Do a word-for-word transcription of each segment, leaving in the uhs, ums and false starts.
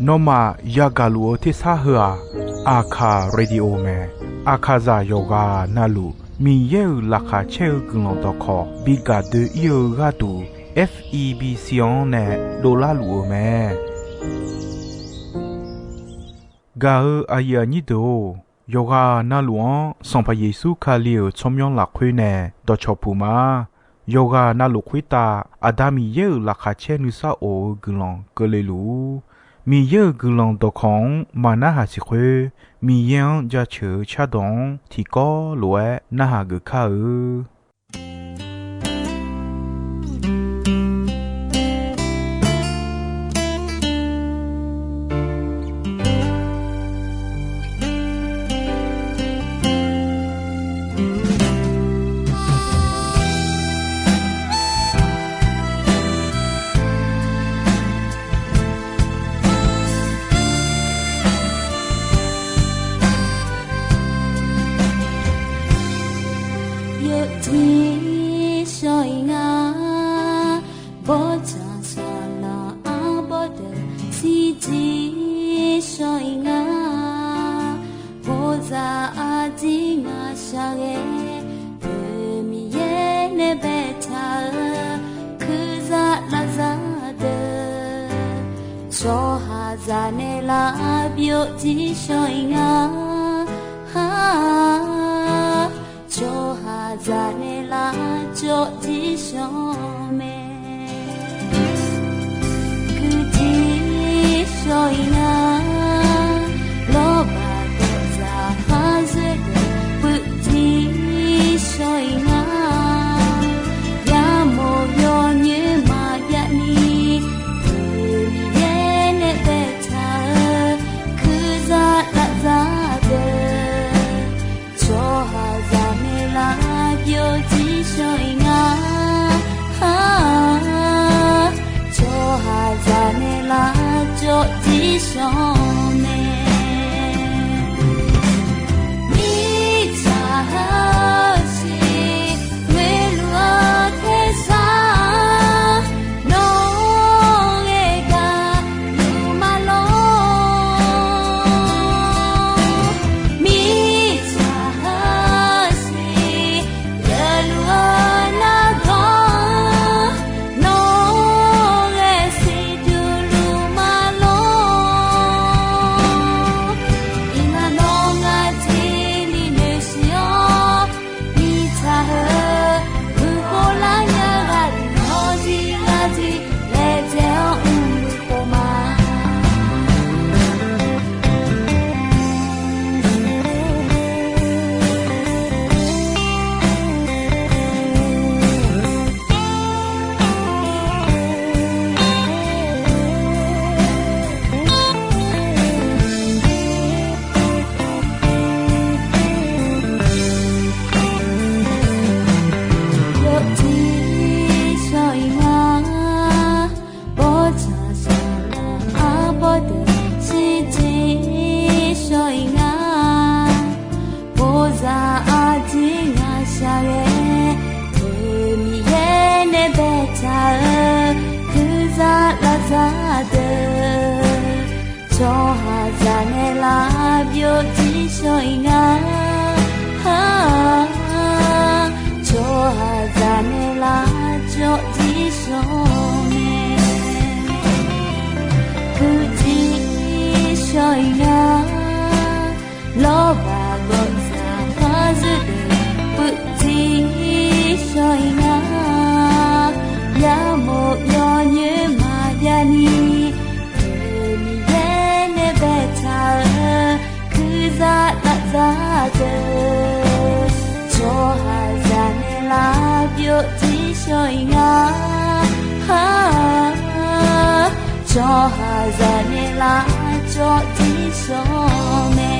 Nawmaf yagaq luf-eu tersar heu-aq, Aqkaq Radio mae. Aqkaqzaq yawqghaq navluf Miqyaer-euq laqkhaq caer-eu guiqlanq dawqkawq bi gaq doe-ir-eu gharduq, F E B C-anr nae dovlar luf-eu mae. Gaq-eu aqyuif aqnyir deuq-or, yawqghaq navluf-anr Sanqpaq Yeqsur Kali-euq tsawrmyanr lafkhoer nae dawqcawq puq ma. Yawqghaq navluf khoertav Aqda Miqyaer-euq laqkhaq caer nuisar of-eu guiqlanq keuvle luf-ur. Miqyaer-euq guiqlanq dawqkawq-anr maqnarhaq siq khoer, Miqyaer-anr jaceuq-eu cardawq-anr tiqkawv lof-aer narhaq geuf kar-eu. Yawjir shawr-ir nga, bawrtsanq saqlaq arbawr deuq shirjir shawr-ir nga. Bawzaq arjir ngaq shaqghae, deuq Miqyaer nae baetaq-eu, kurzaq lavzaq deuq, tsawrhaqzaq nae lavbyov jir shawr-ir nga. Tsawrhaqzaq nae lavcawv jir shawr mae. Kuirjir shawr-ir nga, lawrbaq dawqzaq khar zoer deuq puivjir shawr-ir nga. Yamawr yawnyoer maqjav ni, deuq Miqyaer nae baetaq-eu, kurzaq lavzaq deuq, tsawrhaqzaq nae lavbyov jir shawr-ir nga. Tsawrhaqzaq nae lavcawv jir shawr mae. Mirtsaq heusiq ngoeqluf-eu tersar, nawr-eu gaqluf ma lor. Mirtsaq heusiq geufluf-eu nargawr, nawr-eu ghae siqduq luf ma lor. Iqnan nawr ngar jir ni noeqsiq-awr, mirtsaq heu, uqkhof lar nya ghaq deuq nawr jir ngar jir laejae-awr mr-eu khof ma. Yawjir shawr-ir nga, bawrtsanq saqlaq arbawr deuq shirjir shawr-ir nga. Bawzaq arjir ngaq shaqghae, deuq Miqyaer nae baetaq-eu, kurzaq lavzaq deuq, tsawrhaqzaq nae lavbyov jir shawr-ir nga. Tsawrhaqzaq nae lavcawv jir shawr mae. Puivjir shawr-ir nga, lawrbaq gawqzaq khar zoer deuq puivjir shawr-ir nga. Yamawr yawnyoer maqjav ni, deuq Miqyaer nae baetaq-eu, kurzaq lavzaq deuq, tsawrhaqzaq nae lavbyov jir shawr-ir nga. Tsawrhaqzaq nae lavcawv jir shawr mae.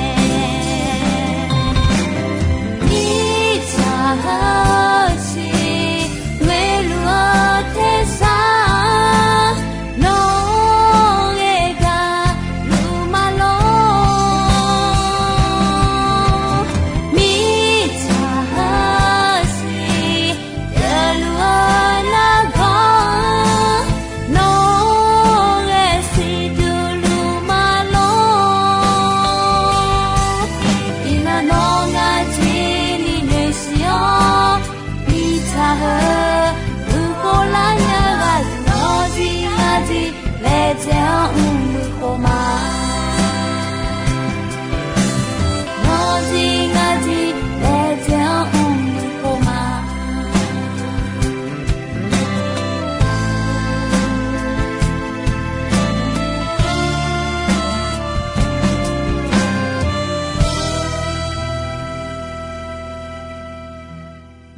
Mirtsaq heusiq ngoeqluf-eu tersar, nawr-eu ghae gaqluf ma lor. Mirtsaq heusiq geufluf-eu nargawr, nawr-eu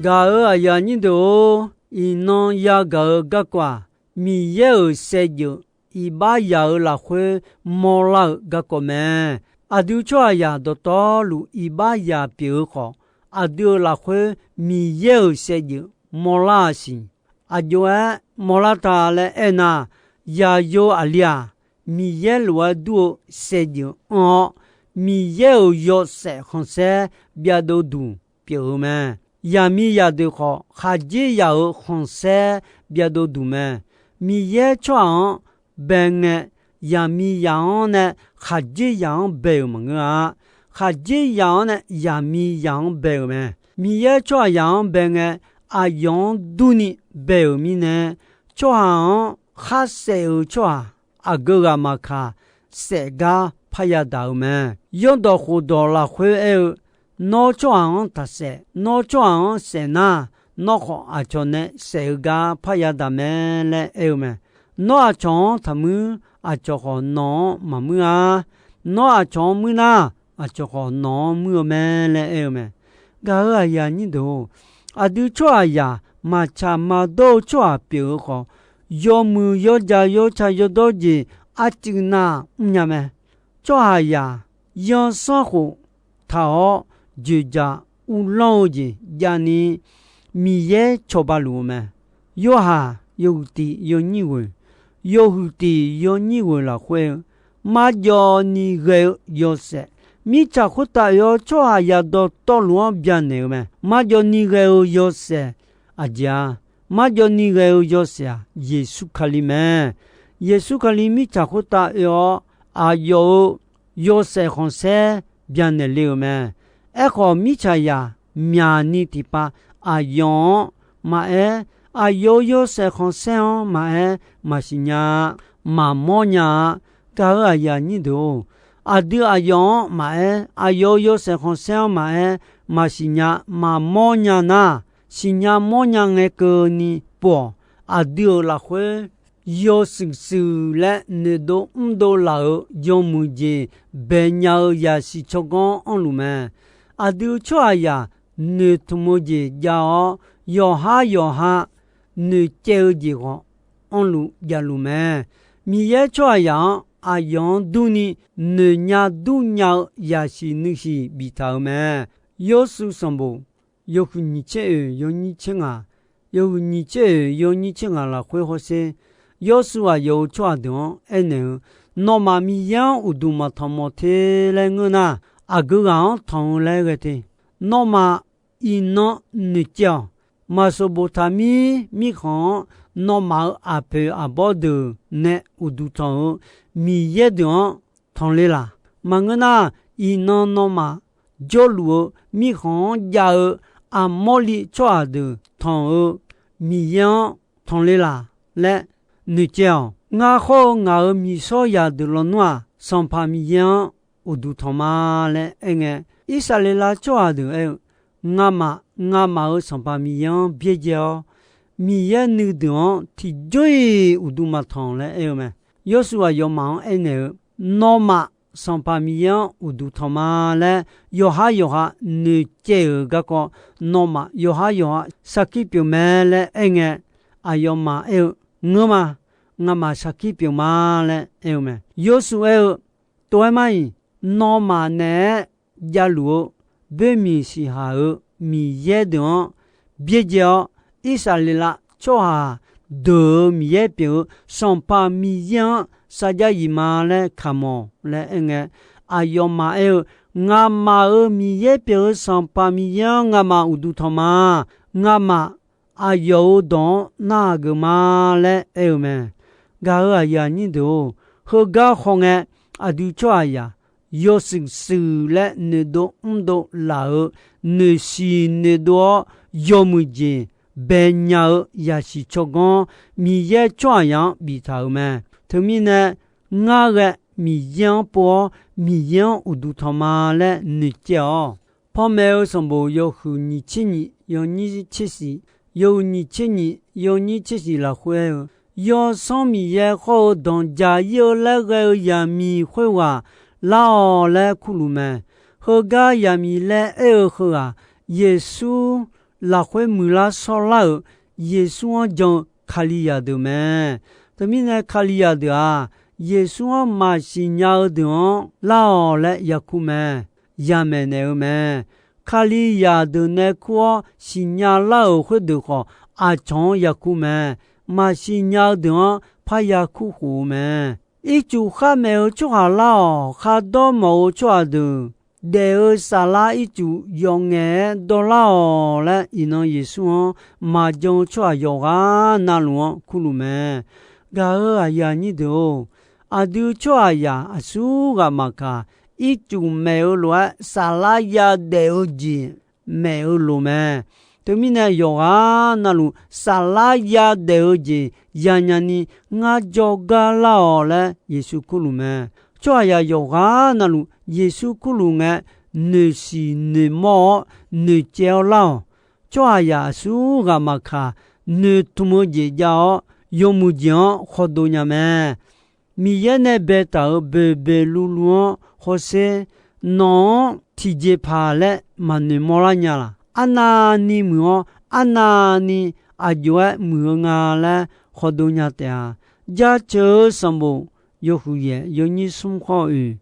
Gaq-euq aqyuif aqnyir deuq-or, iqnan yagaq-eu garkawv-aq, Miqyaer-euq saevdzeuf iqbax yaq-eu lafkhoer mawrlar-euq garkawv mae. Aqdui tsawrhaqzaq dawqtawvluf iqbax yaq pyeuf-eu khawf, aqdui-euq lafkhoer Miqyaer-euq saevdzeuf mawrlar-a siq. Aqjox-aer mawrlar ta laer aernar, yaqyo aqli-aq, Miqyaer lof-aer dur-eu saevdzeuf anr-awr, Miqyaer-euq yawshaef khanqsaer byavdov duq pyeuf-eu mae. Yaqmiqzaq deuq khawf, khaqdzerzaq-euq khanqsaer byavdov duq mae. Miqyaer tsawrhaq-anr bae ngae, yaqmiqzaq-anr nae khaqdzerzaq-anr bae-euq maqngeur-a. Khaqdzerzaq-anr nae yaqmiqzaq-anr bae-euq mae. Miqyaer tsawrhaqzaq-anr bae ngae, aqyawf-anr durni bae-euq mirnae, tsawrhaq-anr khar saef-euq tsawrhaq aqgeu ghaq maqkaq, saef gar parya daq-euq mae. Yawrdawq khofdawq lafkhoer aer-eu, Nawr tsawrhaq-anr taqsaef. Nawr tsawrhaq-anr saef nar, nawr khawf aqcawq nae saef-eu gar parya daq mae laer aer-eu mae. Nawr aqcawq-anr taqmuir, aqcawq khawf nawq-anr maqmuir-a. Nawr aqcawq-anr muir nar, aqcawq khawf nawq-anr muir-eu mae laer aer-eu mae. Gaq-euq aqyuif aqnyir deuq-or, aqdui tsawrhaqzaq maqtsaq maqdawr-eu tsawrhaq pyeuf-eu khawf, yawmuiq yawjaq yawtsaq yawdawr jeq arcuiv nar mrnya mae. Tsawrhaqzaq yansanr khof taq-awr, dzoeqdzaq uvlanr-eu jeq javni Miqyaer cawba luf-eu mae. Yorhaq yawhuiq tiq yawnyir ghoeq, yawhuiq tiq yawnyir ghoeq lafkhoer-eu, marjawv ni ghae-eu yawshaef, mirtsaq khoertav oe-awr tsawrhaqzaq dawqtawvluf-anr byanaeq-eu mae. Marjawv ni ghae-eu yawshaef aqjeq-a? Marjawv ni ghae-eu yawshaef-aq, Yeqsur Kali mae. Yeqsur Kali mirtsaq khoertav oe-awr, aqyawf-euq yawshaef khanqsaer byanaeq le-euq mae. Aerkhawf, mirtsaqzaq myaqni tiqpav aqyawf-anr maqaer, aqyawf-euq yawshaef khanqsaer-anr maqaer, maqsiq nya-a, maqmawr nya-a. Gaq-euq aqyuif aqnyir deuq-or, aqdui aqyawf-anr maqaer, aqyawf-euq yawshaef khanqsaer-anr maqaer, maqsiq nya maqmawr nya nar, siqnya mawrnya ngae keuvni pov-awq. Aqdui-euq lafkhoer yawshuif shuif laer noeqdov mrdov laf-euq yawmuiq jeq bae nya-eu yasiq tsawrganr anrluf mae. Aqdui tsawrhaqzaq noeqtmq-eu jeq jav-awr, yawqhar yawqha noeqcaev-eu jeq khawf anrluf javluf mae. Miqyaer tsawrhaqzaq-anr aqyawf-anr durni noeqnya durnya-eu yasiq nuisiq biftaq-euq mae. Yawrshuif sanqbof yawhuiq nyiq tser oeq yawnyir tser ngaq, yawhuiq nyiq tser oeq yawnyir tser ngaq lafkhoer hawsher, Yawrshuif aqyawf-euq tsawrhaq deuq-anr aernaeq-eu, Nawmaf Miqyaer-anr uqduq maqtanq mawf te laer ngeur nar, aqgeu ghaq-anr tanq-eu laer ghae te. Nawmaf iqnan noeqcaev-awq. Maqsoq boftaq mir mirkhanq-anr nawmaf-euq aqpoeq aqbawr deuq nae uqduq tanq-eu Miqyaer deuq-anr tanq le laq. Maqngeur nar, iqnan nawmaf jawrluf-eu mirkhanq-anr jav-eu Aqmawrliv tsawrhaq deuq tanq-eu Miqyaer-anr tanq le laq laer noeqcaev-awq. Ngar khawr-eu ngaq-euq miqshawr zaqdeuq lawnmr-aq, Sanqpaq Miqyaer-anr uqduq tanq ma laer aerngae, Irsaqleqlav tsawrhaq deuq aer-eu, Ngamaf, ngamaf-euq Sanqpaq Miqyaer-anr byaerdzae-awr, Miqyaer nuideuq-anr tiqjawr-iq uqduq maqtanq laer aer-eu mae. Yawrshuif aqyawfmaf-anr aernaeq-eu, Nawmaf Sanqpaq Miqyaer-anr uqduq tanq ma laer yawqhar yawqha noeqcaev-euq garkawv, nawmaf yawqhar yawqha sarkir pyeuf mae laer aerngae, aqyawfmaf aer-eu, Ngeur ma. Ngamaf sarkir pyeuf ma laer aer-eu mae. Yawrshuif aer-eu, Tov-aer mar-iq, nawmaf naeq-aer javluf-eu boermiq siqhaq-euq Miqyaer deuq-anr byaerdzae-awr, Irsaqleqlav tsawrhaq deuq-euq Miqyaer pyeuf-eu Sanqpaq Miqyaer-anr sarjax yif ma laer kamq-awq laer aerngae, aqyawfmaf aer-eu, Ngamaf-euq Miqyaer pyeuf-eu Sanqpaq Miqyaer-anr ngamaf uqduq tanq ma. Ngamaf aqyawf-euq dawq-anr narhaq geuf ma laer aer-eu mae. Gaq-euq aqyuif aqnyir deuq-or, heugar khawf ngae, aqdui tsawrhaqzaq yawshuif shuif laer noeqdov mrdov laf-euq noeqshiq noeqdov-awr yawmuiq jeq baenya-eu yasiq tsawrganr Miqyaer tsawrhaqzaq-anr biftaq-euq mae. Teumirnae, ngar ghae Miqyaer-anr pov-awr Miqyaer-anr uqduq tanq ma laer noeqcaev-awq. Panmaeq-eu sanqbof yawhuiq nyiq tser nyiq yawnyir tser shiq, yawhuiq nyiq tser nyiq yawnyir tser shiq lafkhoer aer-eu, Yawsanr Miqyaer khawr-eu danqjaq ir-eu laer ghae-eu zaqmiq khoerghaq lar-awq laer kurluf mae. Heugar zaqmiq laer aer-eu heughaq, Yeqsur lafkhoer muiqlar shawrlar-euq Yeqsur-anr jan-eu Kalizaq deuq mae. Teumirnae Kalizaq deuq-aq, Yeqsur-anr maqsiq nya-eu deuq-anr lar-awq laer yakur mae. Yamaeq naeq-eu mae. Kalizaq deuq nae kur-awr siqnya lar-euq khoerdeuq khawf, aqcawq-anr yakur mae. Maqsiq nya-eu deuq-anr parya kurkhof-eu mae. Ircuf kharmaeq-eu tsawrhaq lar-awq. Khardawr mawf-eu tsawrhaq deuq, daef-eu saflar ircuf yawf ngaef-aer dawrlar-awq laer, iqnan Yeqsur-anr maqjan-eu tsawrhaq yawqghaq navluf-anr kurluf mae. Gaq-euq aqyuif aqnyir deuq-or, aqdui tsawrhaqzaq aqsur ghaq maqkaq, ircuf maeq-eu lof-aer saflar yadaef-eu jeq maeq-eu loq mae. Teumirnae yawqghaq navluf saflar yadaef-eu jeq yanya ni ngar jawrgar lar-awq laer Yeqsur kurluf mae. Tsawrhaqzaq yawqghaq navluf Yeqsur kurluf ngae, noeqsiq noeqmawr-awr noeqcaev-awr lar-awq. Tsawrhaqzaq aqsur ghaq maqkaq, noeqtmq-eu jeq jav-awr, yawmuiq jeq-anr khawdov nya mae. Miqyaer nae baetaq-euq boeqboeq luvluv-anr hawsher, nawq-anr tiqjeqpaq laer maqnoeq mawrlar nya laq? Arnavni muiq-awr, arnavni aqjox-aer muiq-eu nga laer khawdov nya taef-a. Jaceuq-eu sanqbof yawhuiq yaef yawnyir smr khawr-eu oeq,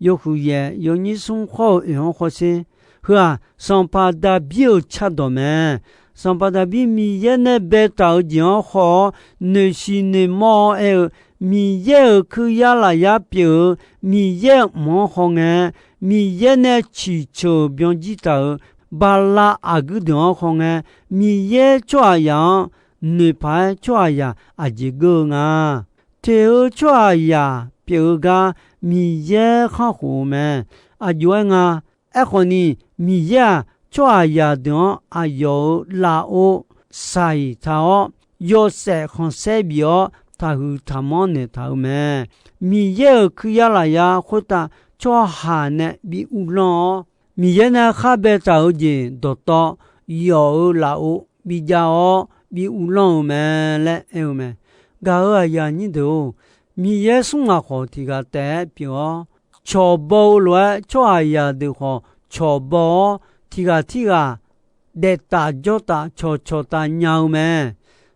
yawhuiq yaef yawnyir smr khawr-eu oeq-anr hawsher. Heu-aq, sanqpaq Daqbir-euq cardawq mae. Sanqpaq Daqbir Miqyaer nae baetaq-eu jeq-anr haw-awr, noeqsiq noeqmawr-awr aer-eu, Miqyaer-euq kuiryar lafyar pyeuf-eu Miqyaer-euq mq-anr hawngae, Miqyaer nae ciqceuq byanjir taq-euq bala aqguir deuq-anr hawngae, Miqyaer tsawrhaqzaq-anr noeqpaq-aer tsawrhaqzaq aqjeq geur-eu nga. Teq-eu tsawrhaqzaq pyeuf-eu gar Miqyaer khanr khof-eu mae. Aqjox-aer nga. Aerkhawf ni, Miqyaer-aq, tsawrhaqzaq deuq-anr aqyawf-euq lafov shaiq taq-awr, yawshaef khanqsaer bif-awr taqhuiq taqmanr naeqtaq-euq mae. Miqyaer-euq kuiryar lafyar khoertav tsawrhaq nae bi uvlanr-awr, Miqyaer nae khar baetaq-eu jeq dawqtawv yawf-euq lafov bijav-awr bi uvlanr-eu mae laer aer-eu mae. Gaq-euq aqyuif aqnyir deuq-or, Miqyaer smr ngaq khawf tiqghaq taef-aer pyeuf-awr, cawqbaw-eu lof-aer tsawrhaqzaq deuq khawf cawqbaw-awr, tiqghaq tirghaq daeftaf jawrtaf cawqcawq taf nya-eu mae.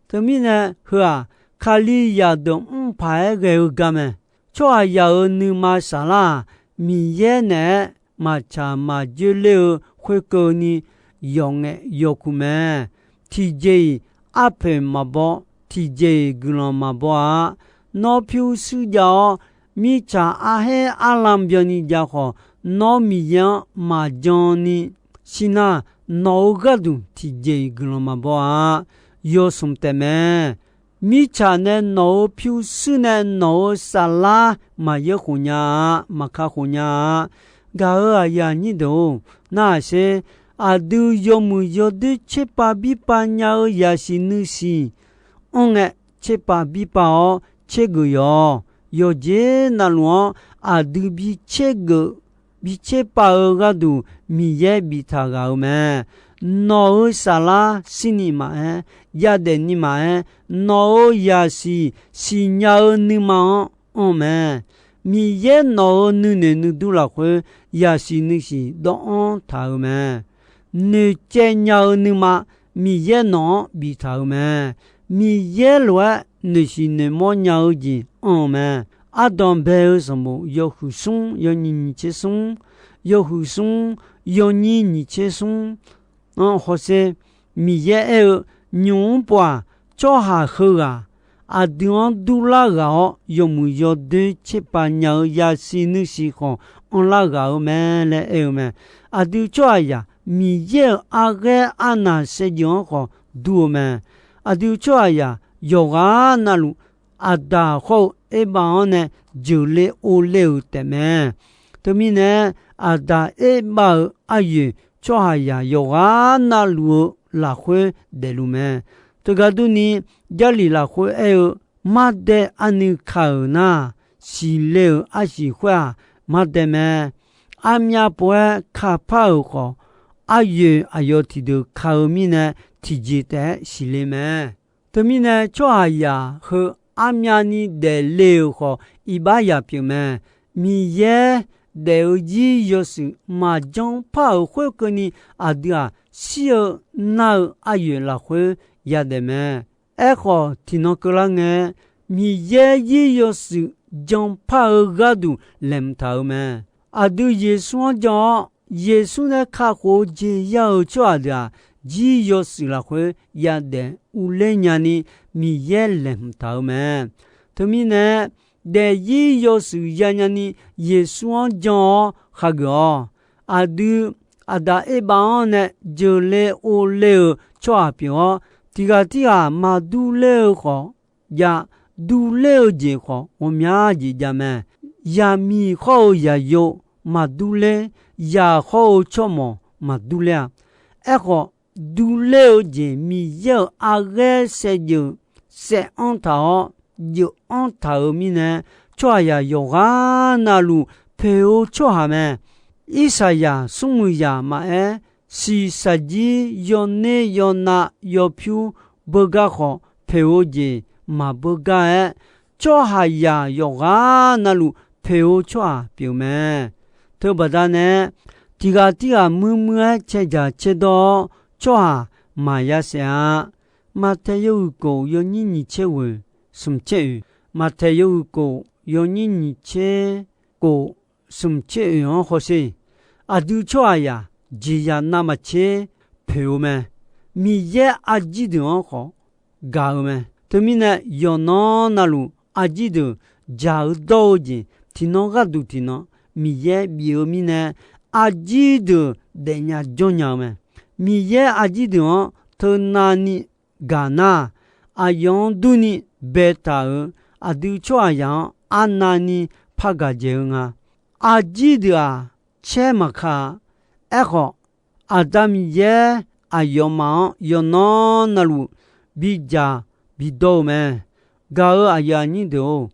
Teumirnae heu-aq, Kalizaq deuq mr paq-aer ghae-eu gar mae. Tsawrhaqzaq-euq nuima saflar-aq, Miqyaer naeq-aer maqtsaq maqjoer ler-eu khoerkeuvni yawf ngaef yawkuq mae. Tiqjeq-iq arpoeq maqbaw, tiqjeq-iq guiqlanq maqbaw-a. Nawr pyurshuir jav-awr, mirtsaq arhaer arlan byanni jav khawf, nawr Miqyaer-anr maqjan ni shir nar, nawq-euq gharduq tiqjeq-iq guiqlanq maqbaw-a. Yawsmq taefmae. Mirtsaq nae nawq-euq pyurshuir nae nawq-euq saflar maqyaer khof nya-a, maqka khof nya-a. Gaq-euq aqyuif aqnyir deuq-or, narhaq sher. Aqdui yawmuiq yawdoer tserpav birpav nya-eu yasiq nuisiq anr ngae, tserpav birpav-awr tsergeuf yawq. Yawqjeq navluf-anr aqdui bi tsergeuf bi tserpav-eu gharduq Miqyaer biftaq ghaq-euq mae. Nawq-euq saflar shirni maqaer, yadaef ni maqaer, nawq-euq yasiq siqnya-eu nuima-anr anr mae. Miqyaer nawq-euq nuinoeq nuidur lafkhoer yasiq nuisiq dawvanr taq-euq mae. Noeqcaev nya-eu nuima Miqyaer nawq-anr biftaq-euq mae. Miqyaer lof-aer noeqsiq noeqmawr nya-eu jeq anr-eu mae. Ardanq bae-eu sanqbof yawhuiq smr yawnyir nyiq tser smr, yawhuiq smr yawnyir nyiq tser smr-anr hawsher. Miqyaer aer-eu, nymq-mr pov-aq, tsawrhaq heughaq aqdui-anr durlar ghaq-awr, yawmuiq yawdoer tserpav nya-eu yasiq nuisiq khawf anrlar ghaq-eu mae laer aer-eu mae. Aqdui tsawrhaqzaq Miqyaer-euq arghaer arnaq saevdzeuf-anr khawf dur-eu mae. Aqdui tsawrhaqzaq yawqghaq navluf Aqdaq hawr-eu Erbav-anr nae jeuqle ovle-euq taefmae. Teumirnae, Aqdaq Erbav-euq aryoeq tsawrhaqzaq yawqghaq navluf-eu lafkhoer daefluf mae. Teugar durni, Jarlif lafkhoer aer-eu, mardae arnuiv ka-euq nar, siqle-euq arsiq khoer-aq, mardae mae. Armyav pov-aer kapar-euq khawf, aryoeq aqyawf tiqdeuq ka-eu mirnae, tiqjeq taef-aer siqle mae. Teumirnae, tsawrhaqzaq heu armyavni daefle-euq khawf, iqbax yaq pyeuf mae. Miqyaer daef-eu zir yawshuif maqjanr par-euq khoerkeuvni, aqdui-aq, shir-eu nar-eu aryoeq lafkhoer yadaef mae. Aerkhawf, tiqnan keuvlar ngae, Miqyaer zir yawshuif janpar-eu gharduq laeqhmq taq-euq mae. Aqdui Yeqsur-anr jan-awr, Yeqsur nae kakhof-eu jeq ya-euq tsawrhaq deuq-aq, zir yawshuif lafkhoer yadaef uvler nyani Miqyaer laeqhmq taq-euq mae. Teumirnae, daefzir yawshuif yanya ni Yeqsur-anr jan-awr khageuf-awq. Aqdui Aqdaq Erbav-anr nae jeuqle ovle-euq tsawrhaq pyeuf-awr, tiq ghaq tirghaq maqdur ler-eu khawf jav, durler-eu jeq khawf ghawqmya jeq jav mae. Yaqmiq khawr-eu yaqyo maqdur ler, yaq khawr-eu tsawrmawq maqdur ler-a. Aerkhawf, durler-eu jeq Miqyaer-euq arghaer saevdzeuf saev-anr taq-awr, dzeuf-anr taq-euq mirnae, tsawrhaqzaq yawqghaq navluf poeq-eu tsawrhaq mae. Irsaqzaq smrmuiq zaq maqaer, shiqshaq jir yawner yawnav yawpyur beugar khawf, poeq-eu jeq maqbeugar-aer, tsawrhaqzaq yawqghaq navluf poeq-eu tsawrhaq pyeuf mae. Teubaqda nae, tiq ghaq tirghaq muir muir-aer cae dzaq cae dawr-awr, tsawrhaq maqya saef-a. Maqtaeq yawhuiq kof yawnyir nyiq tser ghoeq smq tser oeq, Maqtaeq yawhuiq kof yawnyir nyiq tser kof smq tser oeq-anr hawsher. Aqdui tsawrhaqzaq jeqzaq navmaqtser poeq-eu mae. Miqyaer arjir deuq-anr khawf gaq-eu mae. Teumirnae, yawqnan navluf arjir deuq dzaq-eu dawr-eu jeq tiqnan gharduq tiqnan Miqyaer bif-eu mirnae, arjir deuq daefnya jawrnya-eu mae. Miqyaer arjir deuq-anr teunav ni gaq nar, aqyawf-anr durni baetaq-euq aqdui tsawrhaqzaq-anr arnavni par gaq dzaeq-eu nga. Arjir deuq-aq, caer maqka-a. Aerkhawf, Aqda Miqyaer aqyawfmaf-anr yawqnan navluf bidzaq bidawr-eu mae. Gaq-euq aqyuif aqnyir deuq-or,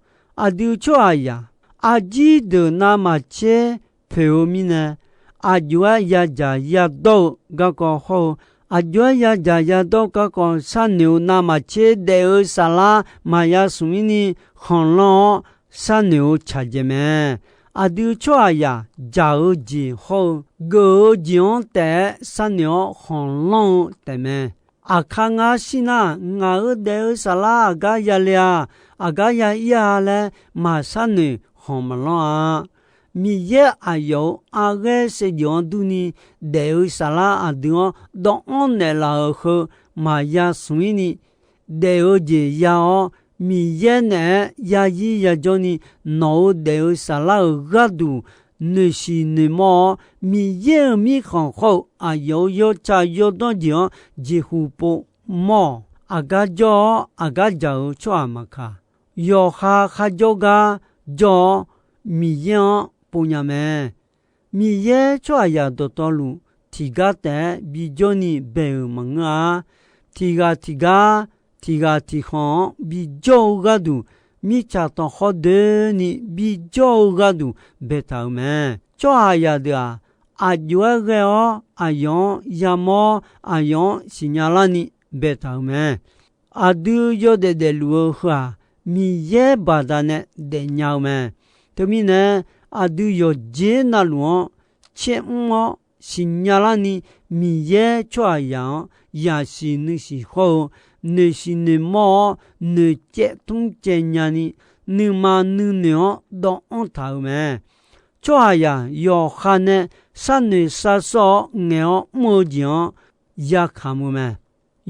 aqdui tsawrhaqzaq arjir deuq navmaqtser poeq-eu mirnae, aqjox-aer yadzaq yadawr-eu garkawv hawr-eu, aqjox-aer yadzaq yadawr garkawv sharnoeq-eu navmaqtser daef-eu saflar maqya smq-ir ni khanqlanr-awr sharnoeq-eu tsaqdzaeq mae. Aqdui tsawrhaqzaq dzaq-eu jeq hawr-eu geuf-eu jeq-anr taef-aer sharnoeq-awr khanqlanr-eu taefmae. Aqkar ngar shir nar, ngaq-euq daef-eu saflar aqgar yale-a, aqgar ya ir-a laer maqsharnoeq khanq maqlanr-a. Miqyaer aqyawf-euq arghaer saevdzeuf-anr durni daef-eu saflar aqdui-anr dawvanr naeqlaf-euq heu maqya smq-ir ni daef-eu jeq ya-awr, Miqyaer naeq-aer yazir yajawr ni nawq-euq daef-eu saflar-euq gharduq noeqshiq noeqmawr-awr, Miqyaer-euq mirkhanq hawr-eu aqyawf-euq yawtsaq yawdawr jeq-anr jeqhu pov mawr-awq. Aqgar jawr-awr aqgar dzaq-eu tsawrhaq maqkaq, yawqha kharjawr gar jawr-awr Miqyaer-anr povnya mae. Miqyaer tsawrhaqzaq dawqtawvluf tiqgar taef-aer bijawr ni bae-euq maqngeur-a. Tiq ghaq tiq gar, tiq ghaq tiq khanq-anr bijawr-eu gharduq, mirtsaq tanqkhawr doeni bijawr-eu gharduq baetaq-euq mae. Tsawrhaqzaq deuq-aq, aqjox-aer ghae-awr aqyawf-anr yamawr, aqyawf-anr siqnya larni baetaq-euq mae. Aqdui yawdaef daefluf-eu heu-aq, Miqyaer baqdanae daefnya-eu mae. Teumirnae, aqdui yawqjeq navluf-anr caer mr-awr siqnya larni, Miqyaer tsawrhaqzaq-anr yasiq nuisiq hawr-eu noeqshiq noeqmawr-awr, noeqcaev tmr caev nyani, nuima nuinoeq-anr dawvanr taq-euq mae. Tsawrhaqzaq yawqha nae sharnoeq sharsawr-awr ngaeq-awr mr-eu jeq-anr yakamq-eu mae.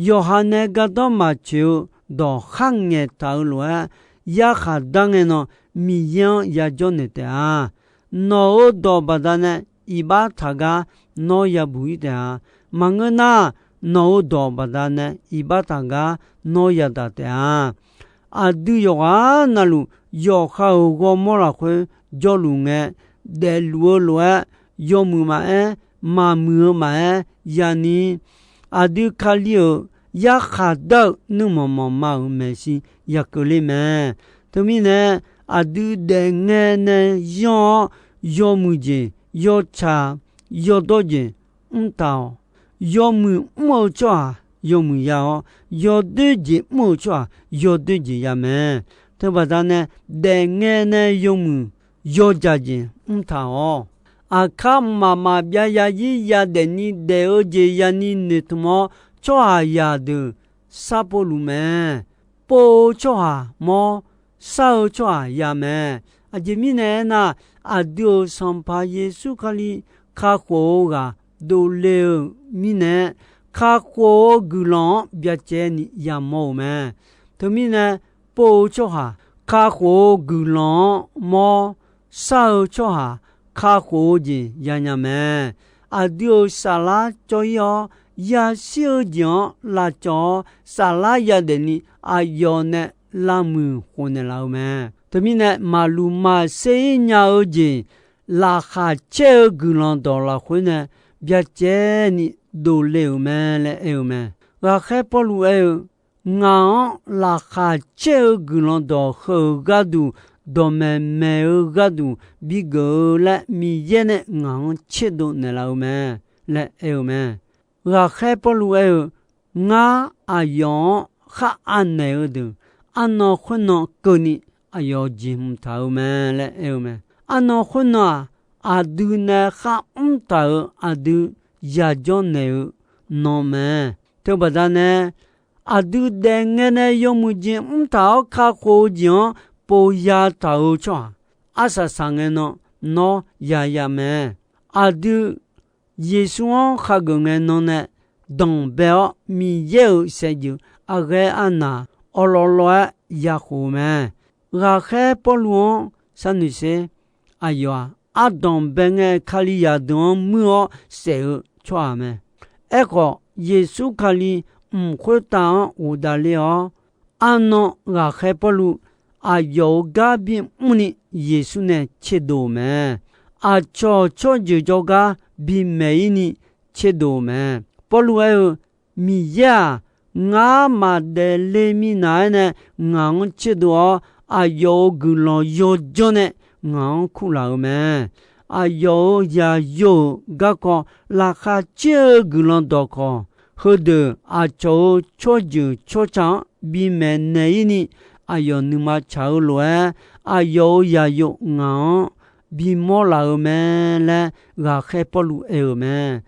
Yawqha nae gardanr maqtsoeq-eu dawq kharngaeq taq-eu lof-aer, yarkhaq dar ngae nan Miqyaer-anr yajawr naeq taef-a. Nawq-euq dawq baqdanae iqbax taq gar nawr yabuq-ir taef-a. Maqngeur nar, nawq-euq dawq baqdanae iqbax taq gar nawr yadaq taef-a. Aqdui yawqghaq navluf yawqha-euq ghawrmawr lafkhoer jawrluf ngae, daefluf-eu lof-aer, yawmuiq maqaer, maqmuiq-eu maqaer yani, aqdui Kali-euq yarkhaq dar-eu nuirmanq manqma-euq maeqshi yakeuvler mae. Teumirnae, aqdui daefngae nae yanr-awr, yawmuiq jeq, yawtsaq, yawdawr jeq mrtaq-awq. Yawmuiq mr-eu tsawrhaq yawmuiq ya-awr, yawdoer jeq mr-eu tsawrhaq yawdoer jeq ya mae. Teubaqda nae, daefngae nae yawmuiq yawdzaq jeq mrtaq-awq. aqkar mqmaq maqbyav yazir yadaef ni daef-eu jeq yani noeqtmq-awr, tsawrhaqzaq deuq sharpov luf mae. Pov-eu tsawrhaq mawr, shar-eu tsawrhaq ya mae. Aqjeq mirnae aernar, aqdui-euq Sanqpaq Yeqsur Kali kakhof-eu ghaq dovle-euq mirnae, kakhof-eu guiqlanq-anr byacaevni yamawr-euq mae. Teumirnae, pov-eu tsawrhaq kakhof-eu guiqlanq-anr mawr, shar-eu tsawrhaq kakhof-eu jeq yanya mae. Aqdui-euq saflar cawv-ir-awr, yashir-eu jeq-anr lavcawv-awr, saflar yadaef ni aqyawf nae lavmuiq khofnaeq laf-eu mae. Teumirnae, maqluq maqsher-ir nya-eu jeq, laqkhaq caer-eu guiqlanq dawq lafkhoer nae byacaevni dovle-euq mae laer aer-eu mae. Ghaqkhaer Pawrluv aer-eu, Ngaq-anr laqkhaq caer-eu guiqlanq dawq heu-euq gharduq, dawqmaeq maeq-eu gharduq bigeuf-eu laer Miqyaer nae ngaq-anr tserdov naeqlaf-eu mae laer aer-eu mae. Ghaqkhaer Pawrluv aer-eu, Ngar aqyawf-anr khar anaeq-eu deuq, arnan khoernan keuvni aqyawf jeqhmq taq-eu mae laer aer-eu mae. Arnan khoernan-aq, aqdui nae khar mr taq-euq aqdui yajawr naeq-eu nan mae. Teubaqda nae, aqdui daef ngae nae yawmuiq jeq mr taq-awr kakhof-eu jeq-anr pov ya taq-eu tsawrhaq, arsaq saq ngae nan nawr yaya mae. Aqdui Yeqsur-anr khageuf ngae nan nae danqbae-awr, Miqyaer-euq saevdzeuf aqghae arnaq awqlawv lawv-aer yakhof-eu mae. Ghaqkhaer Pawrluv-anr sharnoeq sher. Aqyawf-aq, ardanqbae ngae Kalizaq deuq-anr muir-awr saef-eu tsawrhaq mae. Aerkhawf, Yeqsur Kali mq khoertav-anr ghofdav ler-awr, arnan ghaqkhaer Pawrluv aqyawf-euq gar bimr ni Yeqsur nae tserdov-euq mae. Aqcawq tsawrjeuq jawrgar bimaeq-ir ni tserdov-euq mae. Pawrluv aer-eu, Miqyaer-aq, ngar maqdaef le minav-aer nae ngaq-anr tserdov-awr, aqyawf-euq guiqlanq yawdzanr nae ngaq-anr kurlaf-euq mae. Aqyawf-euq yaqyo-euq garkawv laqkhaq caer-eu guiqlanq dawqkawq, heudeuq aqcawq-euq tsawrjeuq tsawrca-anr bimaeq naeq-ir ni, aqyawf nuima tsaq-eu lof-aer, aqyawf-euq yaqyo ngaq-anr bimawr laf-euq mae laer, ghaqkhaer Pawrluv aer-euq mae.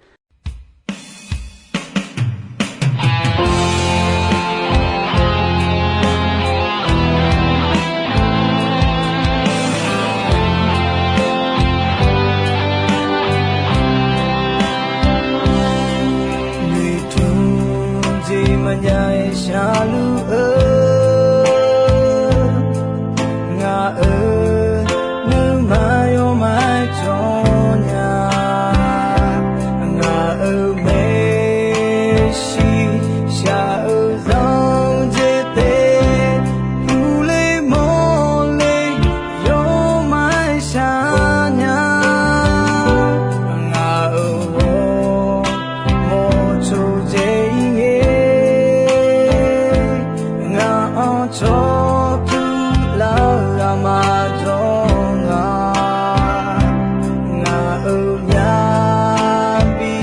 Noeqtmq jeq maqjav-aer sharluf-eu, ngaq-euq nuima yawmaf jawr nya. Ngaq-euq maeqshi shaq-eu zanq jeq taef, uvle mawrle yawmaf shaq nya. Ngaq-euq ghawrmawr tsawrjeuq ir ngae, ngaq-anr tsawrtuv lar-eu aqma jawr nga. Ngaq-euq myavbi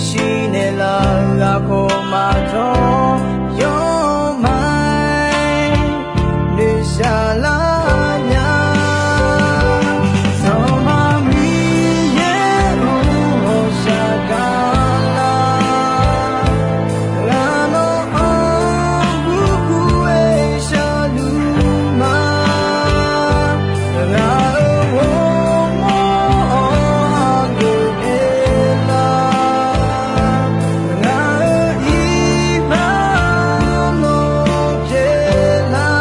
shirnaeq laf-eu ghaq khawf maqjawr, yawmaf-aer noeqshaq lar nya. Sanqpaq Miqyaer-or, ghawqshaq gaqlar. Ngaq nawr-anr gurgur-aer sharluf ma. Ngaq-euq ghawrmawr-anr geuf pyeuf lar. Ngaq-euq iqbax nawr pyeuf lar.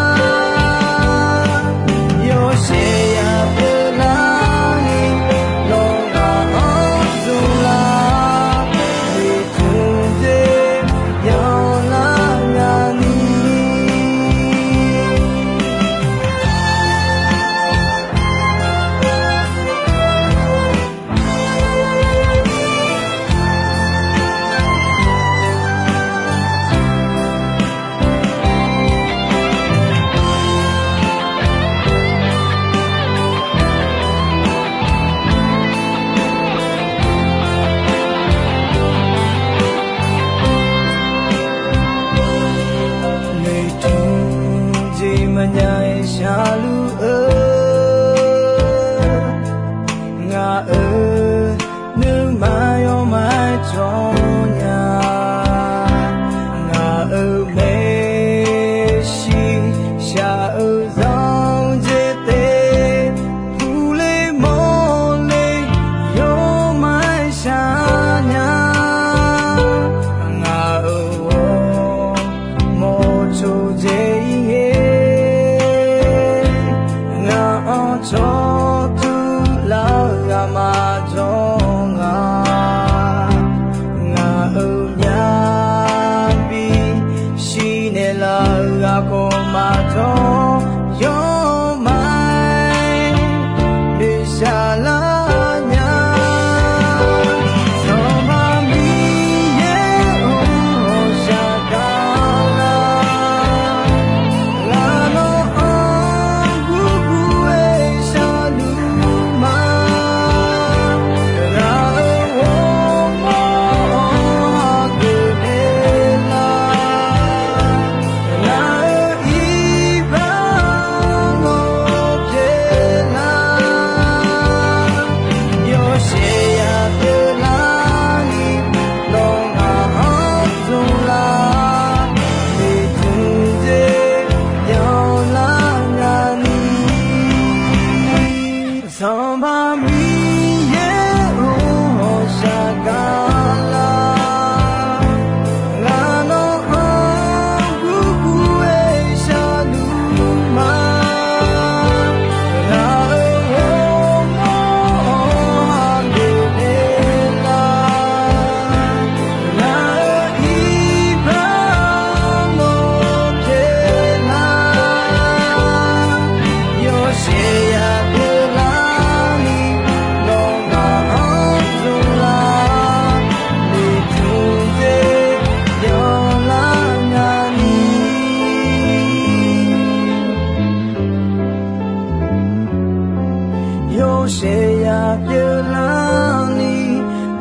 Sheuqya pyeuflarni,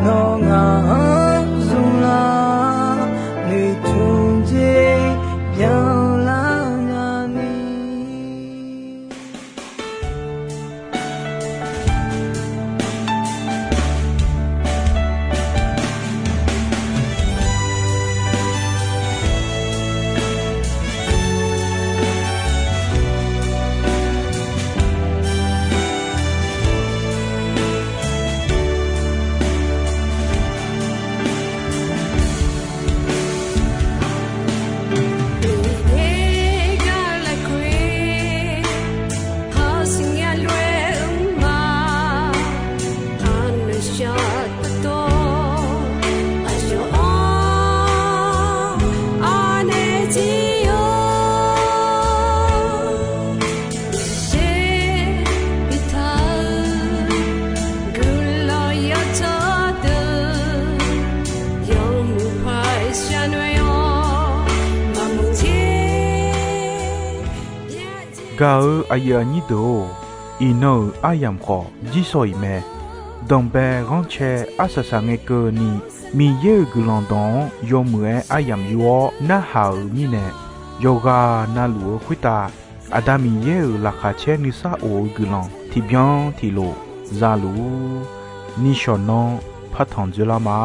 nawr ngaq-anr zmqlar, noeqtmq jeq byanlar nyani. Gaq-eu aqyuif aqnyir deuq-or, iqnan-euq aryamq khawf jirshaw-iq mae. Danqbae ghanrcae arsaq saq ngae keuvni, Miqyaer-euq guiqlanq dawq-anr yawmuiq-aer aryamq yur-awr narhaq-euq mirnae, yawqghaq navluf-eu khoertav Aqda Miqyaer-euq laqkhaq caer nuisar of-eu guiqlanq tiqbyan tiqlof zaluf-ur. Nishawq nanr partanq dzoerlar ma.